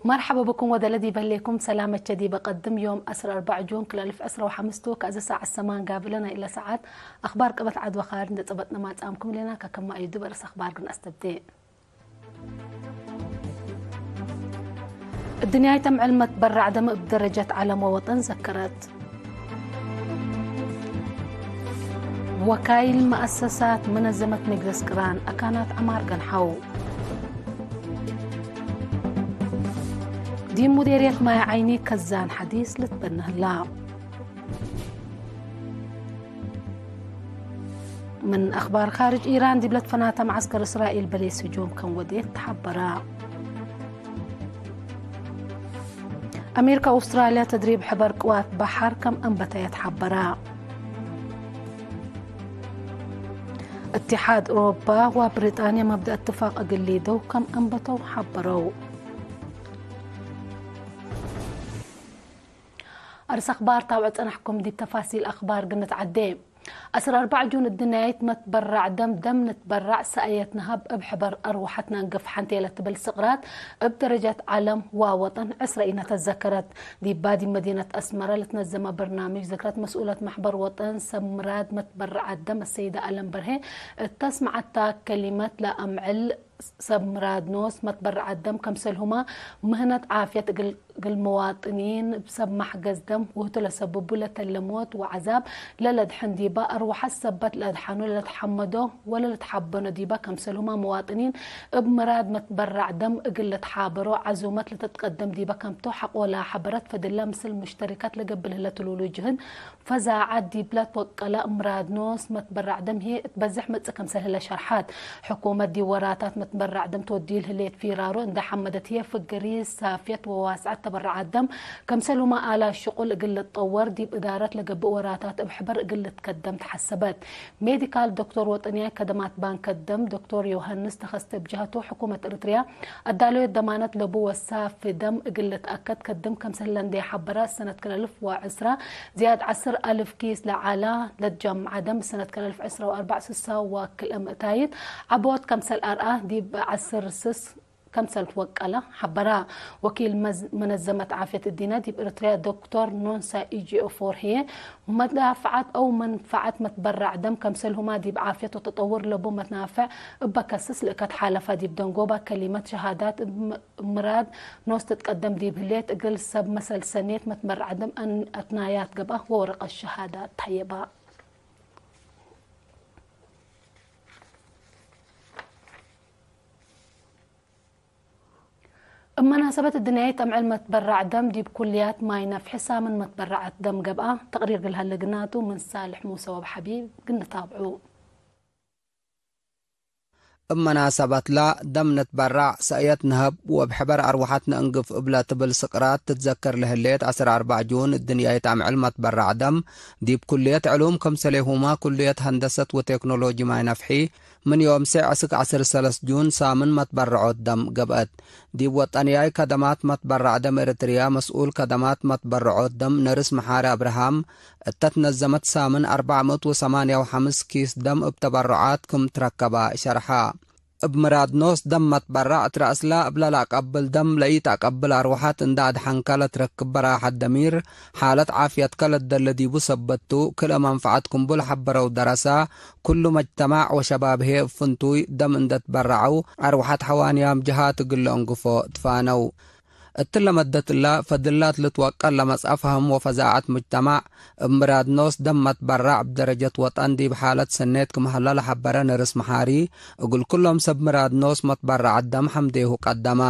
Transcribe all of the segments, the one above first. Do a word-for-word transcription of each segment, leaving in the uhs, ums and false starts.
መርሐበ ብኩም ወደለ ዲበ ህሌኩም ሰላመቼ ዲበ ቀድም። ዮም ዐስር አርበዕ ጁን ክልኤ አልፍ ዕስራ ወሐምስ ቱ፣ ከአዜ ሰዓት ሰማን ጋብእ ለናይ እለ ሰዓት አክባር ቅበት ዐድ ወካርድ እንዴ ጸበጥነ ማጽአምኩም ሌና። ከከመ አዩ ዲብ አርእስ አክባር ግን አስተብዴ። እድንያይት አምዕል መትበራዕ ደም እብ ደረጀት ዐለም ወወጠን ዘከረት። ወካይል መአሰሳት መነዘመት መጅለስ ቅራን አካናት ዐማር ገንሐው። ዲብ ሙዴርየት ማይ ዐይኒ ከዛን ሐዲስ ልትበነ ህላ። ምን አክባር ካርጅ፣ ኢራን ዲብ ለትፈናተ መዐስከር እስራኤል በሊስ ህጁም ከም ወዴት ተሐበረ። አሜሪካ ወአውስትራልያ ተድሪብ ሕበር ቅዋት በሐር ከም አንበተየ ተሐበረ። እትሓድ ኦሮባ ወብሪጣንያ መብደእ እትፋቅ እግል ሊደው ከም አንበተው ሐበረው። አርስ አክባር ታብዕ ጸናሕኩም። ዲብ ተፋሲል አክባር ግን ንትዓዴ። ዐስር አርበዕ ጁን እድንያይት መትበራዕ ደም፣ ደም ንትበራዕ ሰእየት ነሀብ እብ ሕበር አርወሐት ነእንግፍ ሐንቴ ለትብል ስቅራት እብ ደረጀት ዐለም ወወጠን ዕስረ ኢነ ተዘከረት። ዲባ ዲብ መዲነት አስመረ ለትነዘመ በርናምጅ ዝክረት መስኡለት መሕበር ወጠን ሰብ ምራድ መትበራዕ ደም አሰይደ አለም በርሄ እተ አስመዐታ ከሊመት ለአምዕል ሰብ ምራድ ኖስ መትበረዐት ደም ከምሰልሁመ ምህነት ዓፍየት እግል፣ እግል መዋጥኒን እብ ሰብ መሕገዝ ደም ውህቱ ለሰብቡ ለተለ ሞት ወዐዛብ ለለድሐን ዲበ አርወሐት ሰበት ለአድሐኑ ለለትሐመዶ ወለልትሐበኖ ዲበ ከምሰልሁመ መዋጥኒን እብ ምራድ መትበረዕ ደም እግል ልትሓበሮ ዐዙመት ለትትቀደም ዲበ ከምቱ ሐቆላ ሐበረት ፈድለ ምስል ሙሽተሪከት ለገብእ ለህለ ትሉሉ ጅህድ ፈዛዐት ዲብለ ትወቀለ ምራድ ኖስ መትበረዕ ደም ህዬ እት በዝሕ መጽእ ከምሰል ህለ ሸርሐት። ሕኩመት ዲብ ወራታት መትበረዕ ደም ትወድዩ ለህሌት ፊራሮ እንዴ ሐመደት ህዬ ፍገሪ ሳፍየት ወዋስዐት ተበረዓት ደም ከምሰልሁመ አላት ሽቁል እግል ልትጠወር ዲብ እዳረት ለገብእ ወራታት እብ ሕበር እግል ልትከደም ተሐሰበት። ሜዲካል ዶክቶር ወጠንያይ ከደማት ባንከ ደም ዶክቶር ዮሐንስ ተኸስተ እብ ጀሀቱ ሕኩመት ኤረትርያ አዳለዮት ደማነት ለቡ ወሳፊ ደም እግል ልትአከድ ከድም ከምሰል ህለ እንዴ ሐበረ ሰነት ክልኤ አልፍ ወዕስራ ዝያድ ዐስር አልፍ ኪስ ለዐላ ለትጀምዐ ደም ሰነት ክልኤ አልፍ ዕስራ ወአርበዕ ስሳ ወክልኤ ምእታይት ዐቦት ከምሰል አርአ ዲብ ዐስር ስስ ከምሰል ትወቀለ ሐበረ። ወኪል መዝ-፣ መነዘመት ዓፍየት እዲነ ዲብ ኤረትርያ ዶክቶር ኖንሳ ኢጂኦፎር ህዬ መዳፍዐት አው መንፈዐት መትበረዕ ደም ከምሰልሁመ ዲብ ዓፍየት ወተጠውር ለቡ መናፍዕ እበ ከስስ ልእከት ሓለፈ። ዲብ ደንጎበ ከሊመት ሸሃዳት እብ ምራድ ኖስ ትትቀደም ዲብ ህሌት፣ እግል ሰብ መሰል ሰኔት መትበረዕ ደም አን-፣ አትናያት ገብአ ወወረቀት ሸሃዳት ተሀየበ። እብ መናሰበት እድንያይት አምዕል መትበረዕ ደም ዲብ ኩልያት ማይ ነፍሒ ሳምን መትበረዐት ደም ገብአ። ተቅሪር እግል ሀለ ግናቱ ምን ሳልሕ ሙሰ ወአብ ሐቢብ እግል ንታብዑ። እብ መናሰበትለ፣ ደም ንትበረዕ፣ ሰእየት ንሀብ ወእብ ሕበር አርወሐት ነእንግፍ እብለ ትብል ስቅራት ትትዘከር ለህሌት ዐስር አርበዕ ጁን እድንያይት አምዕል መትበረዕ ደም ዲብ ኩልየት ዕሉም ክምሰሌሁመ ኩልየት ሀንደሰት ወቴክኖሎጂ ማይ ነፍሒ ምን ዮም ሴዕ እስክ ዐስር ሰለስ ጁን ሳምን መትበረዖት ደም ገብአት። ዲብ ወጠንያይ ከደማት መትበረዕ ደም ኤረትርያ መስኡል ከደማት መትበረዖት ደም ነርስ መሓሪ አብርሃም፣ እተ ትነዘመት ሳምን አርበዕ ምእት ወሰማንያ ወሐምስ ኪስ ደም እብ ተበረዓት ክም ትረከበ ሸርሐ። እብ ምራድ ኖስ ደም መትበረዕ እት ረአስለ እብለ ለአቀብል ደም ለኢተአቀብል አርወሐት እንደ አድሐንከ ለትረክብ በራሐት ደሚር፣ ሓለት ዓፍየትከ ለትደለ ዲቡ ሰበት ቱ፣ ክልኤ መንፈዐት ክምቡ ለሐበረው ደረሰ፣ ክሉ መጅተማዕ ወሸባብ ህዬ እብ ፍንቱይ ደም እንደ ትበረዐው፣ አርወሐት ሐዋንያም ጀሃት እግል ለአንግፎ ትፋነው። እትለ መደት እለ፣ ፈድላት ልትወቀል ለመጽአ ፈህም ወፈዛዐት ሙጅተማዕ፣ እብ ምራድ ኖስ ደም መትበረዕ እብ ደረጀት ወጠን ዲብ ሓለት ሰኔት ክም ሀለ ለሐበረ ነርስ መሓሪ፣ እግል ኩሎም ሰብ ምራድ ኖስ መትበረዐት ደም ሐምዴሁ ቀደመ።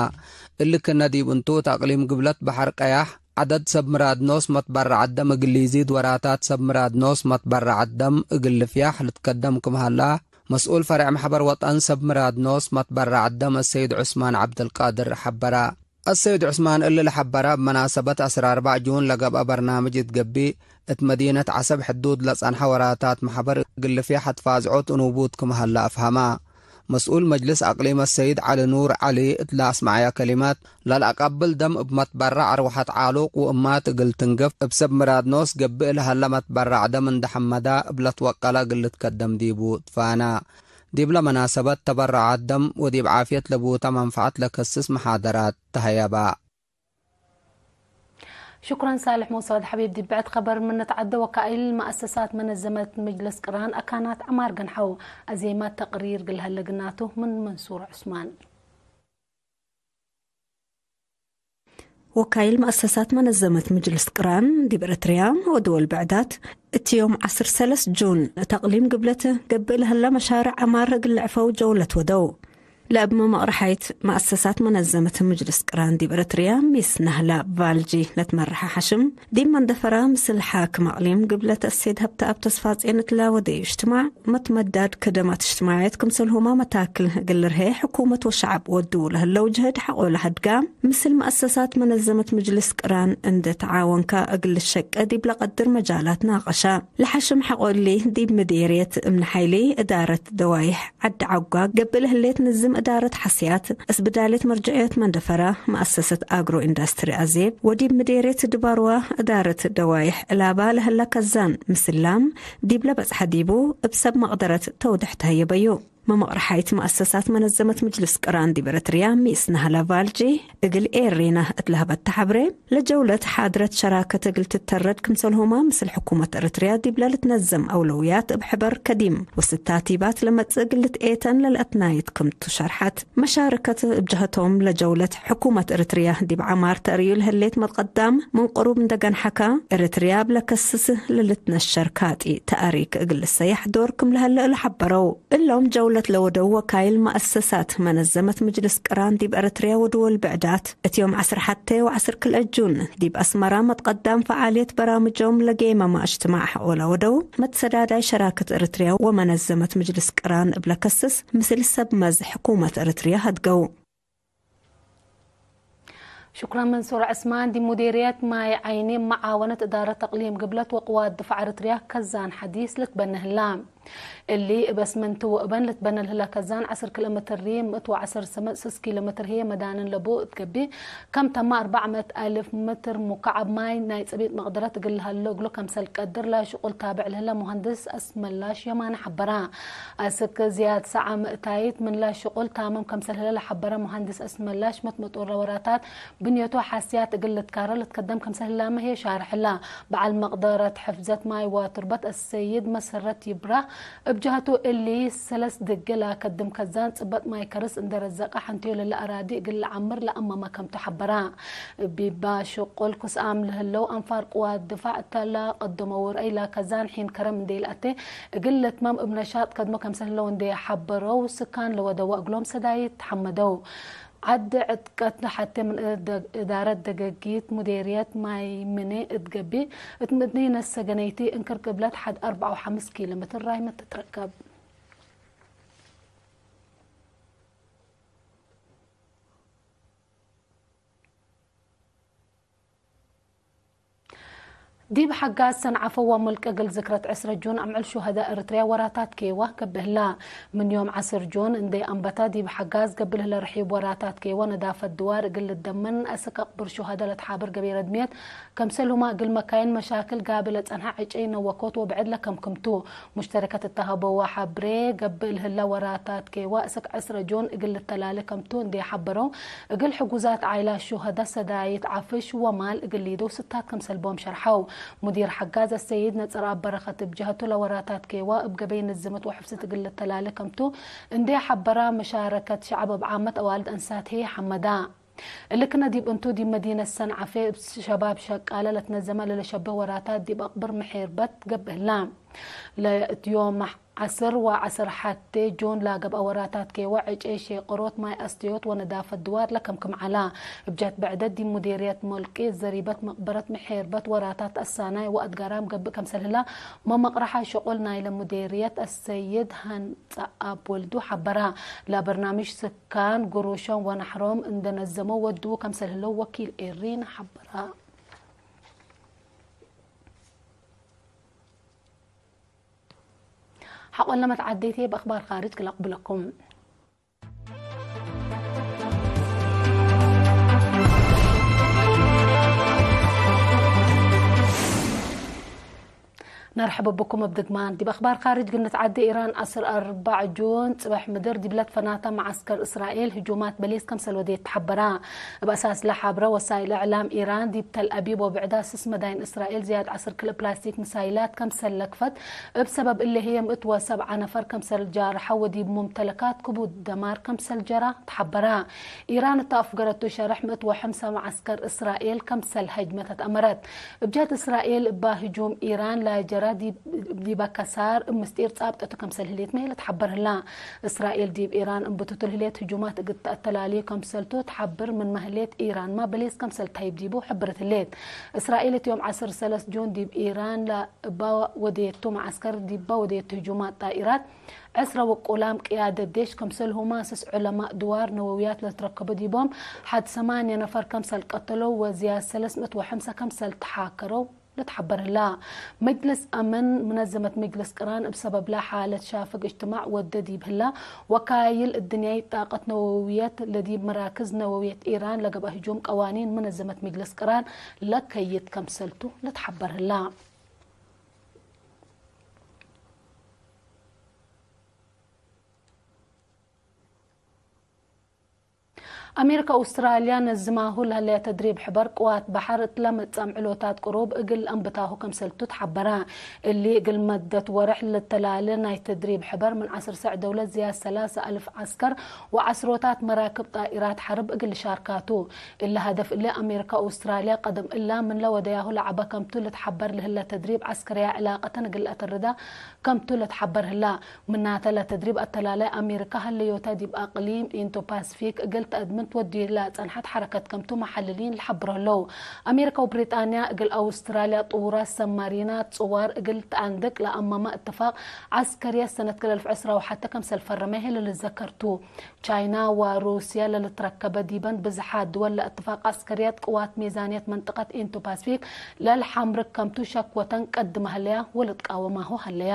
እሊ ክነ ዲብ እንቱ፣ እት አቅሊም ግብለት በሐር ቀያሕ፣ ዐደድ ሰብ ምራድ ኖስ መትበረዐት ደም እግል ሊዚድ ወራታት ሰብ ምራድ ኖስ መትበረዐት ደም እግል ልፍያሕ ልትከደም ክም ሀላ፣ መስኡል ፈሬዕ መሕበር ወጠን ሰብ ምራድ ኖስ መትበረዐት ደም አሰይድ ዑስማን ዐብደልቃድር ሐበረ። አሰይድ ዑስማን እሊ ለሐበረ፣ እብ መናሰበት ዐስር አርበዕ ጁን ለገብአ በርናምጅ እት ገብእ፣ እት መዲነት ዐሰብ ሕዱድ ለጸንሐ ወራታት መሕበር እግል ልፍያሕ አትፋዝዖት እንቡት ክም ሀለ አፍሀመ። መስኡል መጅልስ አቅሊም አሰይድ ዐሊ ኑር ዐሊ እት ለአስመዐየ ከሊመት፣ ለልአቀብል ደም እብ መትበረዕ አርወሐት ዓሉቅ ወእማት እግል ትንገፍ፣ እብ ሰብ ምራድ ኖስ ገብእ ለሀለ መትበረዕ ደም እንደ ሐመደ፣ እብ ለትወቀለ እግል ልትከደም ዲቡ ትፋነ። ዲብለ መናሰበት፣ ተበረዓት ደም ወዲብ ዓፍየት ለቡተ መንፈዐት ለከስስ መሓደራት ተሀየበ። ሽኩረን ሳልሕ መውሳድ ሐቢብ። ዲብ ብዕድ ኸበር ምን ንትዐደ፣ ወካይል መአሰሳት መነዘመት ምጅልስ ቅራን አካናት ዐማር ገንሐው። አዜመ ተቅሪር እግል ሀለ ግናቱ ምን መንሱር ዑስማን። ወካይል መአሰሳት መነዘመት ምጅልስ ቅራን ዲብ ኤረትርያ ወድወል ብዕዳት፣ እት ዮም ዐስር ሰለስ ጁን፣ ተቅሊም ግብለት ገብእ ለህለ መሻርዕ ዐማር እግል ልዕፈው ጀውለት ወደው። ለእብ መመቅረሓይት መአሰሳት መነዘመት ምጅልስ ቅራን ዲብ ኤረትርያ፣ ሚስ ነህላ ቫልጂ ለትመረሐ ሐሽም፣ ዲብ መንደፈራ ምስል ሓክም አቅሊም ግብለት አሴድ ሀብተአብ ተስፋጼን እትላ ወደዩ እጅትማዕ፣ መትመዳድ ከደማት እጅትማዕየት ክምሰልሁመ መታክል እግል ልርሄ ሕኩመት ወሸዐብ ወድዉ ለህለው ጅህድ ሐቆ ለሀድጋ፣ ምስል መአሰሳት መነዘመት ምጅልስ ቅራን እንዴ ተዓወንከ እግል ልሸቄ ዲብ ለቀድር መጃላት ናቀሸ። ለሐሽም ሐቆ እሊ ዲብ ምዴርየት እምነ ሐይሊ፣ እዳረት ደዋይሕ ዐዲ ዐጓ ገብእ ለህሌት ንዝም እዳረት ሐስያት፣ እስብዳልየት መርጅዕየት መንደፈራ፣ መአሰሰት አግሮ ኢንዳስትሪ አዜብ ወዲብ ምዴርየት ድባርዋ እዳረት ደዋይሕ ዕላባ ለህለ ከዛን ምስላም ዲብለ በጽሐ ዲቡ እብ ሰብ መቅደረት ተውድሕ ተህየበዩ። መመቅረሓይት መአሰሳት መነዘመት ምጅልስ ቅራን ዲብ ኤረትርያ ሚስ ነህላ ቫልጂ እግል ኤሬና እት ለሀበተ ሐብሬ፣ ለጀውለት ሓድረት ሸራከት እግል ትተረድ ክምሰልሁመ ምስል ሕኩመት ኤረትርያ ዲብለ ልትነዘም አውለውያት እብ ሕበር ከዲም ወስታቲባት ለመጽእ እግል ልትኤተን ለልአትናይት ክምቱ ሸርሐት። መሻርከት እብ ጀሀቶም ለጀውለት ሕኩመት ኤረትርያ ዲብ ዐማር ተርእዩ ለህሌት መትቀዳም ምን ቅሩብ እንደ ገንሐከ፣ ኤረትርያ እብ ለከስስ ለልትነሸር ካጢ ተአሪክ እግል ልሰየሕ ዶር ክም ለህለ እለ ሐበረው። እሎም ጀውለት ለወደው ወካይል መአሰሳት መነዘመት ምጅልስ ቅራን ዲብ ኤረትርያ ወድወል ብዕዳት፣ እት ዮም ዐስር ሐቴ ወዐስር ክልኤ ጁን ዲብ አስመራ መትቀዳም ፈዓልየት በራምጆም ለጌመመ እጅትማዕ ሐቆ ለወደው መትሰዳዳይ ሸራከት ኤረትርያ ወመነዘመት ምጅልስ ቅራን እብ ለከስስ ምስል ሰብ መዝ ሕኩመት ኤረትርያ ሀድገው። ሽኩረን መንሱር ዑስማን። ዲብ ሙዴርየት ማይ ዓይኒ መዓወነት እዳረት እቅሊም ግብለት ወቅዋት ድፋዕ ኤረትርያ ከዛን ሐዲስ ልትበነ ህላ። እሊ እብ እስምንት ወእበን ልትበነ ለህለ ከዛን ዐስር ኪሎ ሜትር ሪ፣ ምእት ወዐስር ሰመ-፣ ስስ ኪሎ ሜትር ህዬ መዳንን ለቡ እት ገብእ፣ ከም ተመ አርበዕ ምእት አልፍ ሜትር ሙካዕብ ማይ ናይ ጽቢጥ መቅደረት እግል ለሀሎ እግሉ ከምሰል ቀድር ለሽቁል ታብዕ ለህለ ሙሀንድስ አስመላሽ የማነ ሐበራ። አስክ ዝያድ ሰዓ ምእታይት ምንላ ሽቁል ታምም ከምሰል ህለ ለሐበረ መሀንድስ አስመላሽ፣ መትመጦር ለወራታት ብንየቱ ሐስያት እግል ልትካረ ልትከደም ከምሰል ህላመ ህዬ ሻርሕ ህላ። በዐል መቅደረት ሕፍዘት ማይ ወቱርበት አሰይድ መሰረት ይብራህ እብ ጀሀቱ፣ እሊ ሰለስ ድጌ ለአከድም ከዛን ጽበጥ ማይ ከርስ እንዴ ረዘቀ ሐንቴዮ ለለአራዲ እግል ለዐምር ለአመመ ከምቱ ሐበራ። ዲበ ሽቁል ክስአም ለህለው አንፋር ቅዋት ድፋዕ እተ ለቀደመው ረአይ ለከዛን ሒን ከረም እንዴ ኢለአቴ፣ እግል ልትመም እብ ነሻጥ ከድሞ ከምሰል ህለው እንዴ ሐበረው፣ ስካን ለወደወ እግሎም ሰዳይት ተሐመደው። ዐድ ዕጥቀት ሐቴ ምን እዳረት ደገጊት ሙዴርየት ማይ ምኔ እት ገብእ፣ እት መዲነት ሰገነይቲ እንክር ቅብለት ሐድ አርበዕ ወሐምስ ኪሎ ሜትር ራይመት ትትረከብ። ዲብ ሐጋዝ ሰንዐፈ ወሙልቅ እግል ዝክረት ዕስረ ጁን አምዕል ሹሀዳእ ኤረትርያ ወራታት ኬወ ገብእ ህላ። ምን ዮም ዐስር ጁን እንዴ አንበተ ዲብ ሐጋዝ ገብእ ለህለ ርሒብ ወራታት ኬወ ነዳፈት ድዋር እግል ልደመን አስክ አቅብር ሹሀዳእ ለትሓብር ገቢረ ድምየት ከምሰልሁመ እግል መካይን መሻክል ጋብእ ለጸንሐ ዕጨይ ነወኮት ወብዕድ ለከምክምቱ። ሙሽተረከት እተ ሀበወ ሐብሬ ገብእ ለህለ ወራታት ኬወ አስክ ዕስረ ጁን እግል ልተላሌ ከምቱ እንዴ ሐበረው፣ እግል ሕጉዛት ዓይላት ሹሀዳእ ሰዳይት ዐፍሽ ወማል እግል ሊደው ስታት ክምሰል ቦም ሸርሐው። ሙዲር ሐጋዝ አሰይድ ነጸርአብ በረኸት እብ ጀሀቱ፣ ለወራታት ኬወ እብ ገበይ ንዝምት ወሕፍዝት እግል ልተላሌ ከምቱ እንዴ ሐበራ፣ መሻረከት ሸዐብ እብ ዓመት አዋልድ አንሳት ህዬ ሐመዳ። እሊ ክነ ዲብ እንቱ፣ ዲብ መዲነት ሰንዐፌ እብ ሸባብ ሸቃለ ለትነዘመ ለለሸብህ ወራታት ዲብ አቅብር ምሔርበት ገብእ ህላ። ለእት ዮም ዐስር ወዐስር ሐቴ ጆን ለገብአ ወራታት ኬወ፣ ዕጨይ ሼቅሮት፣ ማይ አስተዮት ወነዳፈት ድዋር ለከምክም ዐላ። እብ ጀህት ብዕደት ዲብ ሙዴርየት ሞልቂ፣ ዘሪበት መቅበረት ምሔርበት ወራታት አሳናይ ወአድጋራም ገብእ ከምሰል ህላ፣ መመቅረሓ ሽቁል ናይለ ሙዴርየት አሰይድ ሀንጸአብ ወልዱ ሐበራ። ለበርናምጅ ስካን ግሩሾም ወነሕሮም እንደ ነዘመው ወድዉ ከምሰል ህለው ወኪል ኤሪን ሐበራ። ሐቆለ መትዓዴቴ በአክባር ካርጅ ክል አቅብለኩም። ነርሕብ ብኩም እብ ድግማን። ዲብ አክባር ካርጅ፣ ግንት ዐዲ ኢራን ዐስር አርበዕ ጁን ጽበሕ ምድር ዲብለ ትፈናተ መዓስከር እስራኤል ህጁማት በሊስ ከምሰል ወዴት ተሐበራ። እብ አሳስ ለሐብረ ወሳይል እዕላም ኢራን፣ ዲብ ተል አቢብ ወብዕዳ ስስ መዳይን እስራኤል ዝያድ ዐስር ክልእ ፕላስቲክ ምሳይላት ከምሰል ለክፈት፣ እብ ሰበብ እሊ ህዬ ምእት ወሰብዓ ነፈር ከምሰል ጃርሐ ወዲብ ሙምተለካት ክቡድ ደማር ከምሰል ጀራ ተሐበራ። ኢራን እተ አፍገረቱ ሸርሕ ምእት ወሐምሳ መዓስከር እስራኤል ከምሰል ሀጅመተት አመረት። እብ ጀህት እስራኤል እባ ህጁም ኢራን ላጀራ ዲብ፣ ዲበ ከሳር እብ ምስጢር ጻብጠቱ ከምሰል ህሌትመ ለትሐበር ህላ። እስራኤል ዲብ ኢራን እምብቱቱ ለህሌት ህጁማት እግል ተአተላልዩ ከምሰልቱ ተሐብር ምንመ ህሌት፣ ኢራንመ በሊስ ከምሰል ተህይብ ዲቡ ሕብርት ህሌት። እስራኤል እት ዮም ዐስር ሰለስ ጁን ዲብ ኢራን ለእባ ወዴቱ መዓስከር ዲበ ወዴቱ ህጁማት ጣኢራት፣ ዕስረ ወቁላም ቅያደት ዴሽ ከምሰልሁመ ስስ ዑለማእ ድዋር ነወውያት ለልትረከቡ ዲቦም ሐድ ሰማንየ ነፈር ከምሰል ቀተለው ወዝያድ ሰለስ ምእት ወሐምሳ ከምሰል ተሓከረው ልትሐበር ህላ። መጅልስ አምን፣ መነዘመት መጅልስ ቅራን እብ ሰበብለ ሓለት ሻፍግ እጅትማዕ ወደ ዲብ ህላ፣ ወካይል እድንያይ ጣቀት ነወውየት ለዲብ መራክዝ ነወውየት ኢራን ለገብአ ህጁም ቀዋኒን መነዘመት መጅልስ ቅራን ለከይድ ከምሰልቱ ልትሐበር ህላ። አሜሪካ ወአውስትራልያ ነዝማሁ ለህለየ ተድሪብ ሕበር ቅዋት በሐር እት ለመጽአም ዕሎታት ቅሩብ እግል አንብታሁ ከምሰልቱ ተሐበረ። እሊ እግል መደት ወርሕ ለተላለ ናይ ተድሪብ ሕበር ምን ዐስር ሰዕ ደውለት ዝያድ ሰላሰ አልፍ ዐስከር ወዐስሮታት መራክብ ጣኢራት ሐርብ እግል ሻርካቱ። እሊ ሀደፍ እሊ አሜሪካ ወአውስትራልያ ቀደም እላ ምን ለወደያሁ ለዐበ ከምቱ ልትሐበር ለህለ ተድሪብ ዐስከርያ ዕላቀተን እግል አተርዳ ከምቱ ለትሐበር ህላ። ምናተ ለተድሪብ አተላላይ አሜሪካ ሀለዮተ ዲብ አቅሊም ኢንዶ ፓስፊክ እግል ተአድምን ትወድዩ ለጸንሐት ሐረከት ከምቱ መሐልሊን ለሐብሮ ህለው። አሜሪካ ወብሪጣንያ እግል አውስትራልያ ጥውራት፣ ሰማሪናት፣ ጽዋር እግል ተአንድቅ ለአመመ እትፋቅ ዐስከርየት ሰነት ክል አልፍ ዕስራ ወሐተ ከምሰል ፈረመ ህለ ልዘከር ቱ። ቻይና ወሩስያ ለልትረከበ ዲበን ብዝሓት ድወል ለእትፋቅ ዐስከርየት ቅዋት ሚዛንየት መንጠቀት ኢንዶ ፓስፊክ ለልሐምርክ ከምቱ ሸክወተን ቀድመ ሀለያ ወልትቃወማሁ ሀለያ።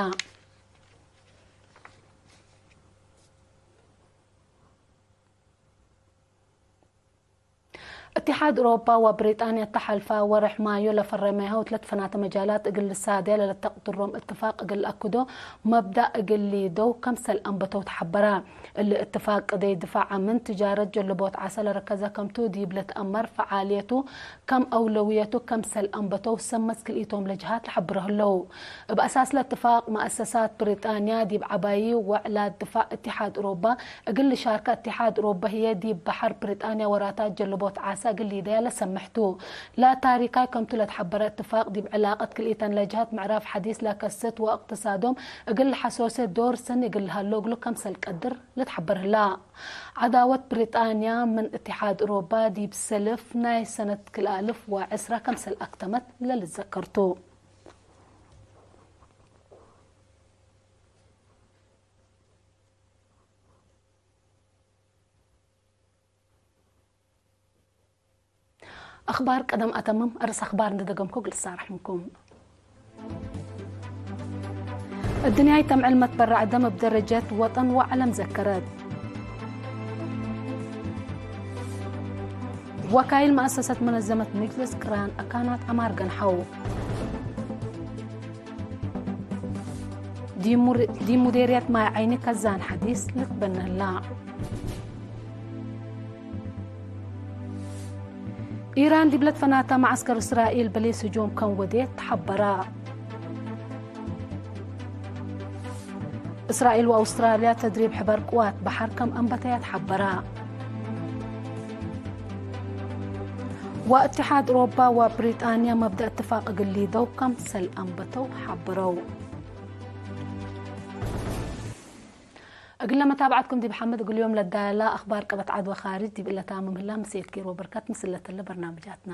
እትሓድ ኡሮፓ ወብሪጣንያ እተ ሐልፈ ወርሕ ማዮ ለፈረመያሁ እት ለትፈናተ መጃላት እግል ልሳድያ ለለተቅድሮም እትፋቅ እግል ለአክዶ መብዳእ እግል ሊደው ከምሰል አንበተው ተሐበረ። እሊ እትፋቅ ቅደይ ድፋዕ ምን ትጃረት ጀልቦት ዐሰ ለረከዘ ከምቱ ዲብ ልትአመር ፈዓልየቱ ከም አውለውየቱ ከምሰል አንበተው ሰመት ክልኢቶም ለጀሃት ለሐብሮ ህለው። እብ አሳስ ለእትፋቅ መአሰሳት ብሪጣንያ ዲብ ዐባዪ ወዕላት ድፋዕ እትሓድ ኡሮባ እግል ልሻርከ እትሓድ ኡሮባ ህዬ ዲብ በሐር ብሪጣንያ ወራታት ጀልቦት ዐሰ እግል ሊደያ ለሰምሕ ቱ። ለታሪካይ ከምቱ ለትሐበረ እትፋቅ ዲብ ዕላቀት ክልኢተን ለጀሃት ምዕራፍ ሐዲስ ለከስት ወእቅትሳዶም እግል ለሐሶሴ ዶር ሰኒ እግል ለሀሎ እግሉ ከምሰል ቀድር ልትሐበር ህላ። ዐዳወት ብሪጣንያ ምን እትሓድ ኡሮባ ዲብ ሰልፍ ናይ ሰነት ክልኤ አልፍ ወዕስራ ከምሰል አክተመት ለልዘከር ቱ። አኽባር ቀደም አተምም፣ አርስ አኽባር እንዴ ደገምኩ እግል እሳረሕ ምንኩም። እድንያይ ተምዕል መትበረዕ ደም እብ ደረጀት ወጠን ወዐለም ዘከረት። ወካይል መአሰሰት መነዘመት ምጅልስ ቅራን አካናት ዐማር ገንሐው። ዲብ ሙር-፣ ዲብ ሙዴርየት ማይ ዐይኒ ከዛን ሐዲስ ልትበነ ህላ። ኢራን ዲብ ለትፈናተ መዐስከር እስራኤል በሊስ ህጁም ከም ወዴት ተሐበራ። እስራኤል ወአውስትራልያ ተድሪብ ሕበር ቅዋት በሐር ከም አንበተያ ተሐበራ። ወእትሓድ ኡሮባ ወብሪጣንያ መብደእ እትፋቅ እግል ሊደው ከምሰል አንበተው ሐበረው። እግለ መታብዐትኩም ዲብ ሐምድ እግል ዮም ለዳለ አኽባር ቀበት ዐድ ወኻርጅ ዲብ እለ ታምም ህላ። ምሴት ኬር ወበርከት ምስል ለተለ በርናምጃትና።